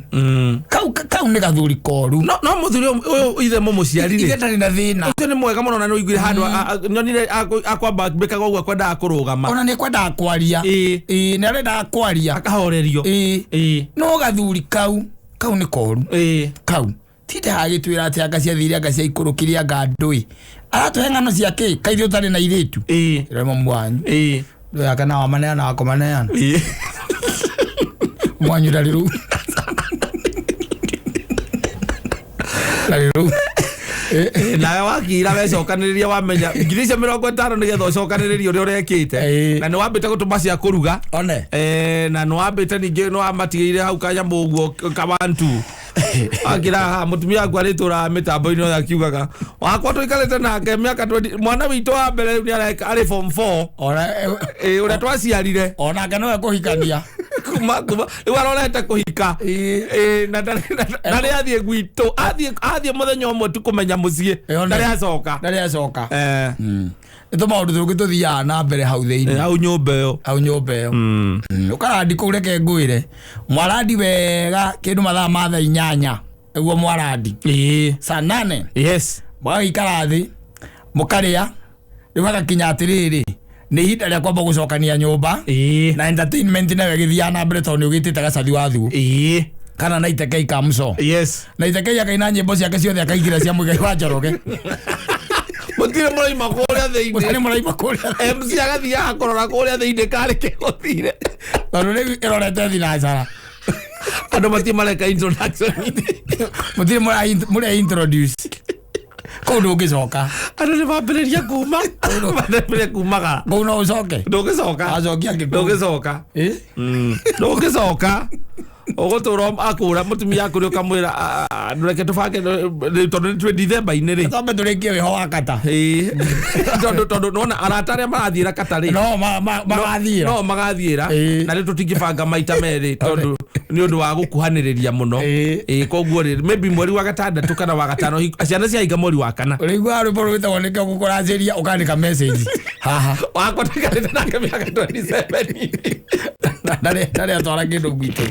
Kau nĩ gathuri koru. No mũthuri ũyũ ithe mũmũciari rĩ. Ithe ndarĩ na thĩna. Ũcio nĩ mwega mũno na nĩ ũiguire handũ nyonire akwamba mbĩkaga ũguo akwendaga kũrũgama. Ona nĩ kwendaga kwaria. Ĩ. Ĩ, nĩ arendaga kwaria. Akahorerio. Ĩ. Ĩ. No gathuri kau, kau nĩ koru. Ĩ. Kau. Tinde hagĩtwĩra atĩ anga ciathire anga ciaikũrũkire anga ndũĩ. Aratũhe ng'ano cia kĩ? Kaĩ ithuĩ ũtarĩ na airĩtu. Ĩ. Ĩra mamu wanyu. Ĩ. Ndũĩ kana wamaneana wakũmaneana. Ĩ. Mwanyu ndarĩ rũu. Ndarĩ rũu. Nawe wakira wecokanĩrĩria wamenya 50,000 nĩgetha ũcokanĩrĩrie ũrĩa ũrekĩte. Na nĩ wambĩte gũtũma cia kũruga. One. Na nĩ wambĩte ningĩ nĩ wamatigĩire hau kanyamũ ũguo kawantu. Akira haha mũtumia waku arĩtũraga mĩtambo-inĩ ũyũ akiugaga wakwa tũikarĩte nake mĩaka 20 mwana witũ wa mbere rĩu nĩ arĩ form 4. Ona Ũrĩa twaciarire. Onake nowe kũhikania. Kuma rĩu arorete kũhika. Ĩ. Na ndarĩ athiĩ gwitũ athiĩ mũthenya ũmwe tu kũmenya mũciĩ. Ĩ, one. Ndarĩ acoka. Ndarĩ acoka. Nĩ tũmaũndũ tũngĩ tũthiaga na mbere hau thĩinĩ. Hau nyũmba ĩyo. Hau nyũmba ĩyo. Ũkarandi kũu, reke ngwĩre, mwarandi wega kĩndũ mathaa ma thaa 8 nĩguo mwarandi. Saa 8. Mũgagĩikara thĩ mũkarĩa, rĩu hagakinya atĩrĩrĩ, nĩ ihinda rĩa kwamba gũcokania nyũmba. Na entertainment nayo ĩgĩthiaga na mbere tondũ nĩ ũgĩtĩte gacathi wa thu kana na itekei kamco. Na itekei akaina nyĩmbo ciake ciothe, akaingĩra cia Mũigai wa Njoroge. Mũtirĩ mũraima kũrĩa thĩinĩ. Mũtarĩ mũraima kũrĩa. MC agathiaga kũrora kũrĩa thĩinĩ karĩ kĩgũthire. Tondũ rĩu ĩrorete thinacara. Andũ matirĩ mareka introduction. Mũtirĩ mũrĩa introduce kũu, ndũngĩcoka. Andũ nĩ mambĩrĩria kuma, mambĩrĩria kumaga. Kũu no ũcoke? Ndũngĩcoka. Acokia angĩ kũu. Ndũngĩcoka. Ndũngĩcoka, ũgũtũra akũra mũtumia akũrĩ ũkamwĩra, "Ah, reke tũbange rĩu tondũ nĩ twĩ Dithemba-inĩ rĩ." Twambe tũrĩkie wĩho wa kata. Ĩĩ. Tondũ nona arata arĩa marathiĩra kata rĩ, no magathiĩra. No magathiĩra. Na rĩu tũtingĩbanga maita merĩ tondũ nĩ ũndũ wa gũkuhanĩrĩria mũno. Ĩĩ, koguo rĩ, maybe mweri wa gatandatũ kana wa gatano, ciana ciahinga mweri wa kana. Ũrĩiguaga rwĩmbo rwĩtagwo nĩkĩo gũkũracĩria, ũkandĩka message haha. Wakwa tũikarĩte nake mĩaka 27. Ndarĩ atwara kĩndũ gwitũ.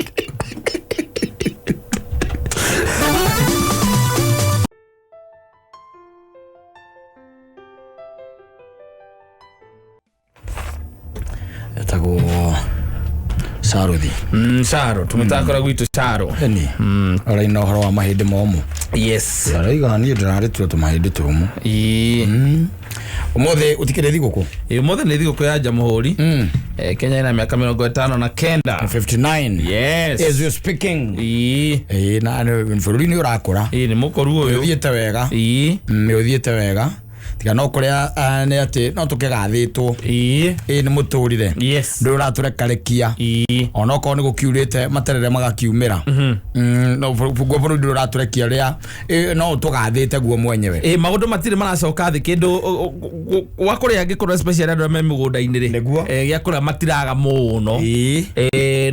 Etagwo Saruthi. Caro tũmĩtakora gwitũ Caro. Eni ũraina ũhoro wa mahĩndĩ momũ. Araiga niĩ ndĩrarĩtua tũmahĩndĩ tũmũ. Ũmũthĩ ũtikĩrĩ thigũkũ. Ĩĩ, ũmũthĩ nĩ thigũkũ ya Jamhuri. Kenya ĩna mĩaka 59. 59. Yes. As we speaking. Ĩĩ. Ĩĩ, na bũrũri nĩ ũrakũra. Ĩĩ, nĩ mũkũru ũyũ. Ũthiĩte wega. Nĩ ũthiĩte wega, tiga no kũrĩa nĩ atĩ no tũkĩgathĩtwo. Ĩĩ, nĩ mũtũrĩre. Ndũrĩ ũratũrekarekia. Onokorwo nĩ gũkiurĩte materere magakiumĩra. No guo bũrũri ndũrĩ ũratũrekia ũrĩa no ũtũgathĩte guo mwenyewe. Ĩĩ, maũndũ matirĩ maracoka thĩ kĩndũ gwa kũrĩa angĩkorwo, especially andũ arĩa me mĩgũnda-inĩ rĩ. Gĩa kũrĩa matiraga mũno.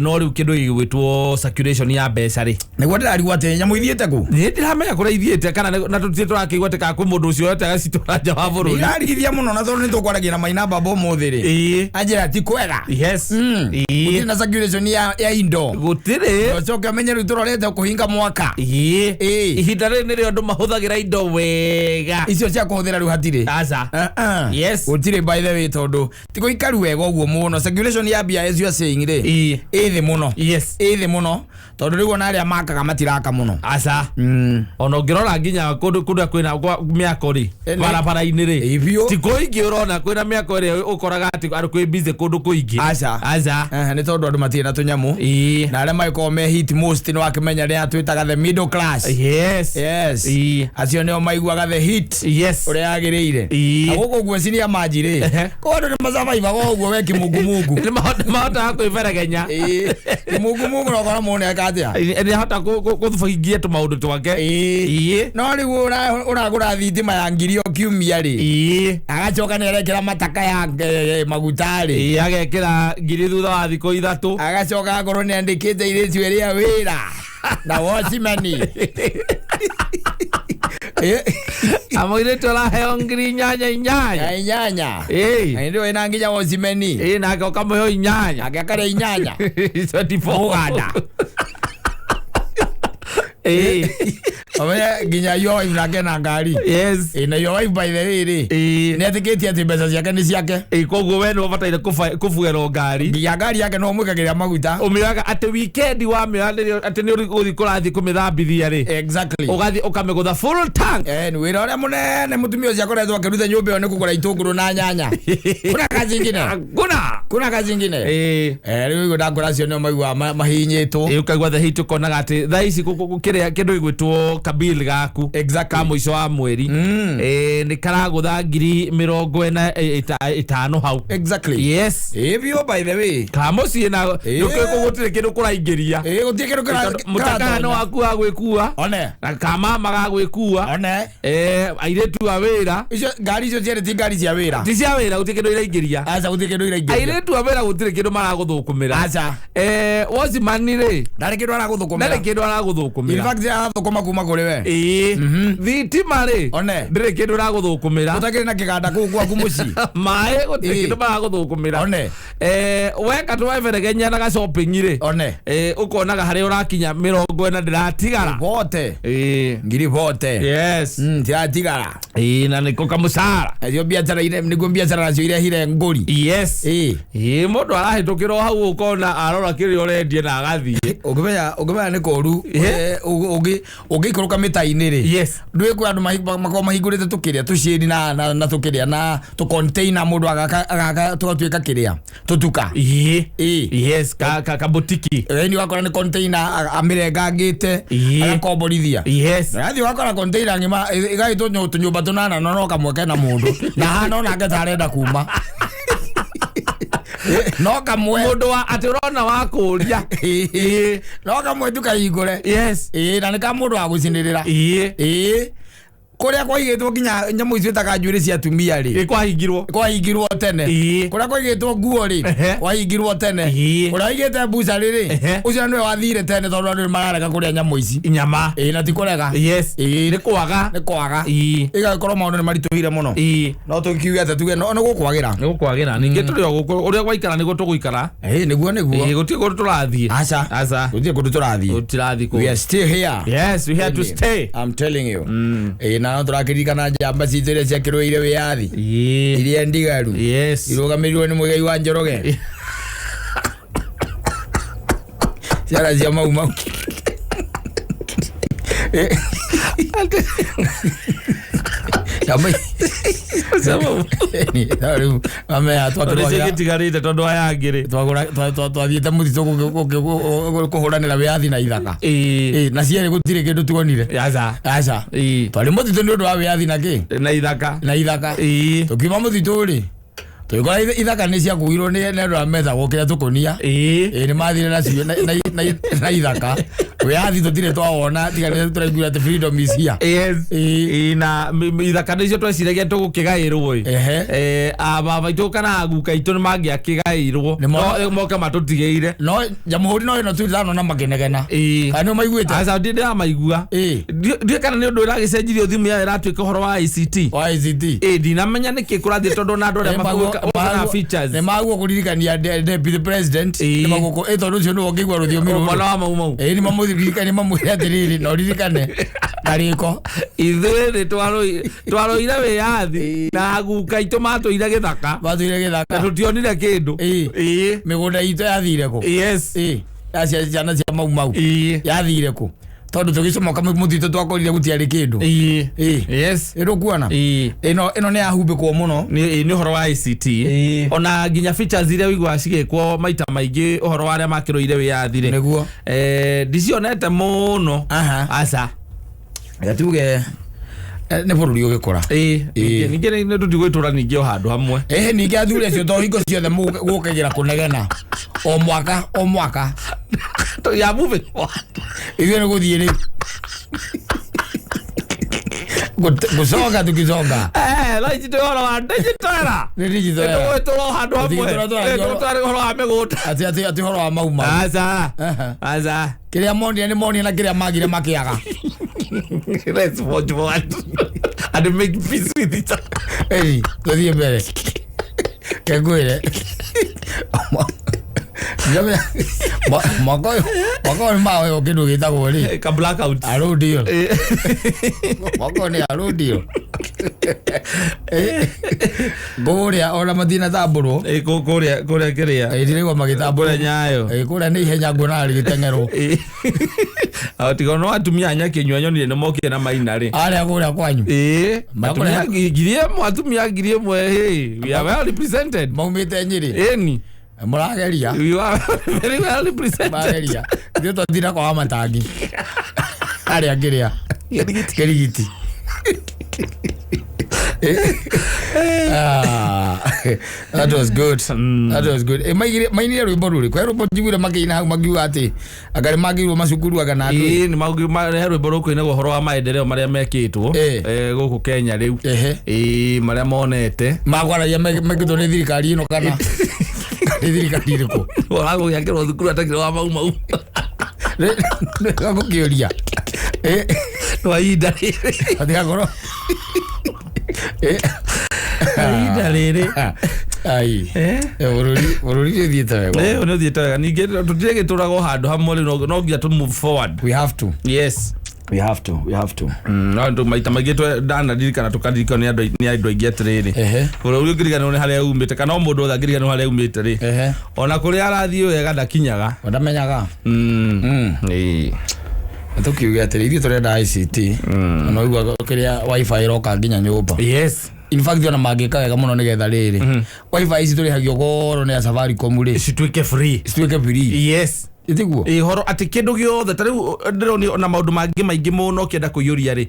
No rĩu kĩndũ gĩgwĩtwo circulation ya mbeca rĩ, Nĩguo ndĩrarigwo atĩ nyamũ ithiĩte kũ. Nĩ ndiramenya kũrĩa ithiĩte kana na tũtirĩ tũrakĩigua atĩ kana kwĩ mũndũ ũcio yote agacitwara nja wa bũrũri. Irarigithia mũno, na tondũ nĩ tũkwaragia na Maina Baba ũmũthĩ rĩ, anjĩra ti kwega. Gũtirĩ na circulation ya indo. Gũtirĩ. Ũcoke ũmenye rĩu tũrorete kũhinga mwaka. Ihinda rĩrĩ nĩrĩo andũ mahũthagĩra indo wega. Icio cia kũhũthĩra rĩu hatirĩ. Aca. Gũtirĩ, by the way, tondũ ti gũikaru wega ũguo mũno. Circulation ya mbia, as you are saying rĩ, ĩ thĩ mũno. Ĩ thĩ mũno, tondũ rĩu ona arĩa makaga matiraka mũno. Aca. Ona ũngĩrora nginya kũndũ kũrĩa kwĩna mĩako rĩ, barabara-inĩ rĩ, Ĩ, biũ. ti kũingĩ ũrona kwĩna mĩako ĩrĩa ũkoraga atĩ andũ kwĩ busy kũndũ kũingĩ. Aca. Aca. Nĩ tondũ andũ matirĩ na tũnyamũ. Na arĩa magĩkorwo me hit most nĩ wakĩmenya rĩa twĩtaga the middle class. Yes. Acio nĩo maiguaga the heat ũrĩa yagĩrĩire. Na gũkũ guo cinia manji rĩ, kũu andũ nĩ macabaibaga ũguo we kĩmungumungu. Nĩ mahotaga kwĩberegenya. Ĩĩ, kĩmungumungu no ũkora mũndũ eka atĩa. Nĩ ahota kũhingia tũmaũndũ twake. No rĩu ũragũra thitima ya ngiri o kiumia rĩ, agacoka nĩ arekĩra mataka ya maguta rĩ, Agekĩra ngiri thutha wa thikũ 3. Agacoka akorwo nĩ andĩkĩte irĩtu ĩrĩa wĩra na watchman. Amũirĩtu araheo ngiri inyanya inyanya. Ya inyanya. Ĩĩ. Na hĩndĩ ĩyo ĩna nginya watchman. Ĩĩ, nake ũkamũhe inyanya. Ake akarĩa inyanya. 24. Mũganda. Ũmenye nginya your wife nake na ngari. Ĩ, na your wife, by the way rĩ, nĩ etĩkĩtie atĩ mbeca ciake nĩ ciake. Ĩĩ, koguo we nĩ ũbataire kũbuerwo ngari. Nginya ngari yake no ũmwĩkagĩra maguta. Ũmĩoyaga atĩ weekend wamĩoya nĩrĩo atĩ nĩ ũgũthiĩ kũrathiĩ kũmĩthambithia rĩ, ũgathiĩ ũkamĩgũtha full tank. Nĩ wĩra ũrĩa mũnene mũtumia ũcio akoretwo akĩruta nyũmba ĩyo nĩ kũgũra itũngũrũ na nyanya. Kuna kazi ingine. Ngũna. Kuna kazi ingine. Rĩu igũ ndakora acio nĩo maiguaga mahinyĩtwo. Ĩĩ, ũkaigua the heat, ũkonaga atĩ thaa ici kĩrĩa kĩndũ gĩgwĩtwo kabill gaku ka mũico wa mweri, nĩ karagũtha ngiri mĩrongo ĩna ĩtano hau. Ĩĩ biũ, by the way. Ka mũciĩ na gũtirĩ kĩndũ kũraingĩria. Ĩĩ, gũtirĩ kĩndũ Mũtakana kĩratonya. waku wa gwĩkua One. na kamama ga gwĩkua. One. Airĩtu a wĩra. Icio ngari icio cierĩ ti ngari cia wĩra. Ti cia wĩra, gũtirĩ kĩndũ iraingĩria. Aca, gũtirĩ kĩndũ iraingĩria. Airĩtu a wĩra gũtirĩ kĩndũ maragũthũkũmĩra. Aca. Watchman rĩ, Ndarĩ kĩndũ aragũthũkũmĩra. Ndarĩ kĩndũ In aragũthũkũmĩra. fact, arathũkũma kuma kũrĩ Kũrĩ we. Ĩĩ, thitima rĩ, One. ndĩrĩ kĩndũ ĩragũthũkũmĩra. Ũtakĩrĩ na kĩganda kũu gwaku mũciĩ. Maĩ gũtirĩ kĩndũ maragũthũkũmĩra. One. Weka tũweberegenya na ga shopping rĩ, One. ũkonaga harĩa ũrakinya 40 ndĩratigara. Bote. Ĩĩ. Ngiri bote. Yes. Tiratigara. Ĩĩ, na nĩko kamũcara. Nacio biacara nĩguo biacara nacio irehire ngũri. Yes. Ĩĩ. Ĩĩ, mũndũ arahĩtũkĩra o hau ũkona arora kĩrĩa ũrendia na agathiĩ. Ũngĩmenya nĩ kũru. Ũngĩikũrũka mĩta-inĩ rĩ, ndũĩ kwĩ andũ makoragwo mahingũrĩte tũkĩrĩa tũcĩni na tũkĩrĩa na tũcontainer, mũndũ agaka tũgatuĩka kĩrĩa tũtuka. Ĩĩ. Ĩĩ. Yes, kabutiki. Ĩni wakora nĩ container amĩrengangĩte, agakomborithia. Nathiĩ wakora container ng'ima ĩgaĩtwo tũnyũmba tũnana, no kamwe kena mũndũ na hana onake ta arenda kuma, no kamwe. Mũndũ wa atĩ ũrona wa kũũria. Ĩĩ. No kamwe tukahingũre. Ĩĩ, na nĩ ka mũndũ wa gũcinĩrĩra. Ĩĩ, kũrĩa kwaigĩtwo nginya nyamũ icio ĩtaga njuĩrĩ cia atumia rĩ, Ĩ, kwahingirwo. Kwahingirwo tene. Kũrĩa kwaigĩtwo nguo rĩ, kwahingirwo tene. Kũrĩa waigĩte mbucarĩ rĩ, ũcio nĩwe wathire tene, tondũ andũ nĩ mararega kũrĩa nyamũ ici. Nyama. Ĩĩ, na ti kũrega. Ĩĩ, nĩ kwaga. Nĩ kwaga. Ĩgagĩkorwo maũndũ nĩ maritũhire mũno. No tũkiuge atĩ tuge no nĩ gũkwagĩra. Nĩ gũkwagĩra, ningĩ tũrĩ o gũkũ, ũrĩa gwaikara nĩguo tũgũikara. Ĩĩ, nĩguo nĩguo. Ĩĩ, gũtirĩ kũndũ tũrathiĩ. Aca. Aca. Gũtirĩ kũndũ tũrathiĩ. Tũtirathiĩ We kũndũ. are still here. Yes, we here to stay. I'm telling you. Ĩĩ, na no tũrakĩririkana njamba citũ iria ciakĩrũĩire wĩyathi, iria ndigaru, irũgamĩrĩirwo nĩ Mũigai wa Njoroge, ciana cia Mau Mau. Rĩu mamea Tondũ icio igĩtigarĩte, tondũ aya angĩ rĩ, twathiĩte mũtitũ kũhũranĩra wĩyathi na ithaka. Ĩĩ. Ĩ, na cierĩ gũtirĩ kĩndũ tuonire. Aca. Aca. Twarĩ mũtitũ nĩ ũndũ wa wĩyathi na kĩ? Na ithaka. Na ithaka. Tũkiuma mũtitũ rĩ, tũgĩkora ithaka nĩ ciakuirwo nĩ andũ arĩa metagwo kĩrĩa tũkũnia. Ĩĩ, nĩ mathire nacio na ithaka. Wĩyathi tũtirĩ twawona, tiga nĩ tũraiguire atĩ freedom is here. Ĩĩ, na ithaka nĩcio tweciragia tũgũkĩgaĩrwo ĩ. Ababa aitũ kana aguka aitũ nĩ mangĩakĩgaĩirwo, no moke matũtigĩire. No jamhuri no ĩno tuithano na makĩnegena. Kana nĩ ũmaiguĩte? Aca, ndirĩ ndĩramaigua. Ndiũĩ kana nĩ ũndũ ĩragĩcenjirio, thimũ yayo ĩratuĩka ũhoro wa ICT. Wa ICT. Ĩĩ, ndinamenya nĩkĩ kũrathiĩ, tondũ ona andũ arĩa mabukaga features. Nĩ maguo kũririkania deputy president. Nĩ maguo ĩ, tondũ ũcio nĩwe ũngĩigua rũthiomi rũrũ. Mwana wa Mau Mau. Ĩĩ, nĩ mamũririkanie, mamwĩre atĩrĩrĩ, na ũririkane karĩko. Ithuĩ nĩ twarũire wĩyathi na aguka aitũ matũire gĩthaka. Matũire Na gĩthaka. tũtionire kĩndũ. Mĩgũnda itũ yathire kũ? Ĩĩ, ya ciana cia Mau Mau yathire kũ? Tondũ tũgĩcomoka mũtitũ twakorire gũtiarĩ kĩndũ. Ĩrũkuona ĩno ĩno nĩ yahumbĩkwo mũno. Nĩ ũhoro wa ICT. Ona nginya features iria ũiguaga cigĩkwo maita maingĩ ũhoro wa arĩa makĩrũire wĩyathi rĩ, ndicionete mũno. Aca. Gatuge nĩ bũrũri ũgĩkũra. Ningĩ nĩ tũtigwĩtũra ningĩ o handũ hamwe. Ĩhĩ, ningĩ athuri acio, to hingo ciothe gũkagĩra kũnegena o mwaka o mwaka. Ya moving forward. Ithuĩ nĩ gũthiĩ rĩu gũcoka tũkĩcoka. Thaa ici twĩ ũhoro wa digital era. Nĩ digital era. Tũgwĩtũra o handũ hamwe. Tũtigĩtũra tũrathiĩ Tũgwĩtũra ũhoro wa mĩgũnda. Atĩ ũhoro wa Mau Mau. Aca. Aca. Kĩrĩa monire nĩ monire, na kĩrĩa magire makĩaga. Let's watch forward and make peace with each other. Ĩni tũthiĩ mbere kengwĩre mwaka ũyũ nĩ mahoywo kĩndũ gĩtagwo rĩ? Ka blackout. Arũndio. Mwaka ũyũ nĩ arũndio kũrĩa ona matinatambũrwo. Kũrĩa kĩrĩa? Ndĩraigua magĩtambũrwo. Kũrĩa Nyayo. Kũrĩa nĩ ihenya nguona rĩgĩteng'erwo. Tiga no atumia a Nyakinyua nyonire nĩ mokire na maina rĩ. Arĩa kũrĩa kwanyu? Ĩĩ, atumia 1,000, atumia 1,000. Hey, we are well represented. Maumĩte Nyĩrĩ? Ĩni. Mũrageria. We are very well represented. Mũrageria, ithuĩ twathira kwa matangi arĩa ngĩrĩa kĩrigiti. Ah, that was good. That was good. Mainire rwĩmbo rũrĩkũ? He rwĩmbo njiguire makĩina hau makiuga atĩ anga nĩ magĩirwo macukuru, anga na andũ. Ĩĩ, nĩ he rwĩmbo rũkũinagwo ũhoro wa maendeleo marĩa mekĩtwo gũkũ Kenya rĩu. Ĩĩ, marĩa monete. Makwaragia mekĩtwo nĩ thirikari ĩno kana nĩ thirikari ĩrĩkũ? Ũragũgĩakĩrwo thukuru atakĩrĩ wa Mau Mau. Gũkĩũria Rwa ihinda rĩrĩ. Atigakorwo Ihinda rĩrĩ. Ai. Eh? Bũrũri nĩ ũthiĩte wega. Nĩ ũthiĩte wega. Ningĩ tũtirĩ gĩtũraga o handũ hamwe rĩu, no nginya tũ move forward. We have to. Yes. We have to, we have to. No andũ maita maingĩ ndanaririkana tũkaririkana nĩ andũ aingĩ atĩrĩrĩ, bũrũri ũngĩriganĩrwo nĩ harĩa umĩte, kana o mũndũ wothe angĩriganĩrwo harĩa umĩte rĩ, ona kũrĩa arathiĩ wega ndakinyaga. Ndamenyaga. Ĩĩ. Tũkiuge atĩrĩ, ithuĩ tũrenda ICT, na ũigua kĩrĩa WiFi ĩroka nginya nyũmba. In fact, ona mangĩka wega mũno nĩgetha rĩrĩ, WiFi ici tũrĩhagio goro nĩ ya Safaricom rĩ, cituĩke free. Cituĩke free. Ĩtiguo? Ĩ, horo atĩ kĩndũ gĩothe ta rĩu ndĩrona ona maũndũ mangĩ maingĩ mũno ũkĩenda kũiyũria rĩ,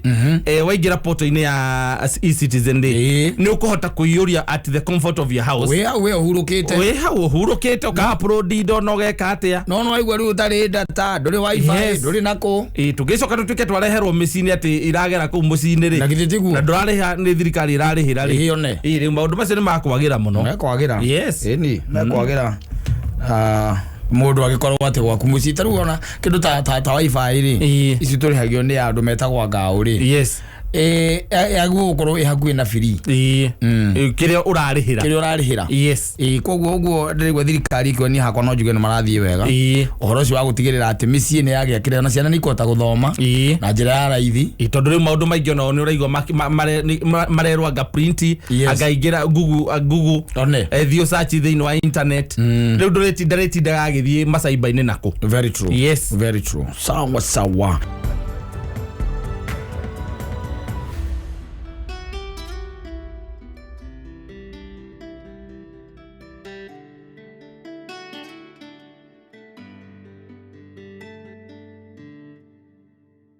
waingĩra portal-inĩ ya eCitizen rĩ, nĩ ũkũhota kũiyũria at the comfort of your house. Wĩ hau wĩ ũhurũkĩte. Wĩ hau ũhurũkĩte, ũka-upload indo na ũgeka atĩa. No waigua rĩu ũtarĩ data, ndũrĩ WiFi, ndũrĩ nakũ. Ĩ, tũngĩcoka tũtuĩke twareherwo mĩciĩ-inĩ atĩ iragera kũu mũciĩ-inĩ rĩ, Na githĩ tiguo? Na ndũrarĩha, nĩ thirikari ĩrarĩhĩra rĩ. Ĩ, one. Ĩ, rĩu maũndũ macio nĩ makwagĩra mũno. Mekwagĩra. Ĩni mekwagĩra. Ah, mũndũ agĩkorwo atĩ gwaku mũciĩ ta rĩu ona kĩndũ ta WiFi rĩ, ici tũrĩhagio nĩ andũ metagwo ngaũ rĩ, yagĩrĩirwo gũkorwo ĩ hakuhĩ na free. Ĩ, kĩrĩa ũrarĩhĩra. Kĩrĩa ũrarĩhĩra. Ĩ, koguo ũguo ndĩraigua thirikari ĩkĩonia hakwa no njuge nĩ marathiĩ wega ũhoro ũcio wa gũtigĩrĩra atĩ mĩciĩ nĩ yagĩa kĩrĩa na ciana nĩ ikũhota gũthoma na njĩra ya raithi. Ĩ, tondũ rĩu maũndũ maingĩ onao nĩ ũraigua marerwo anga print, anga ingĩra Google, Google One. Thiĩ search thĩinĩ wa internet. Rĩu ndũrĩtinda rĩtindaga agĩthiĩ macaiba-inĩ nakũ. Very true. Very true. Sawa sawa.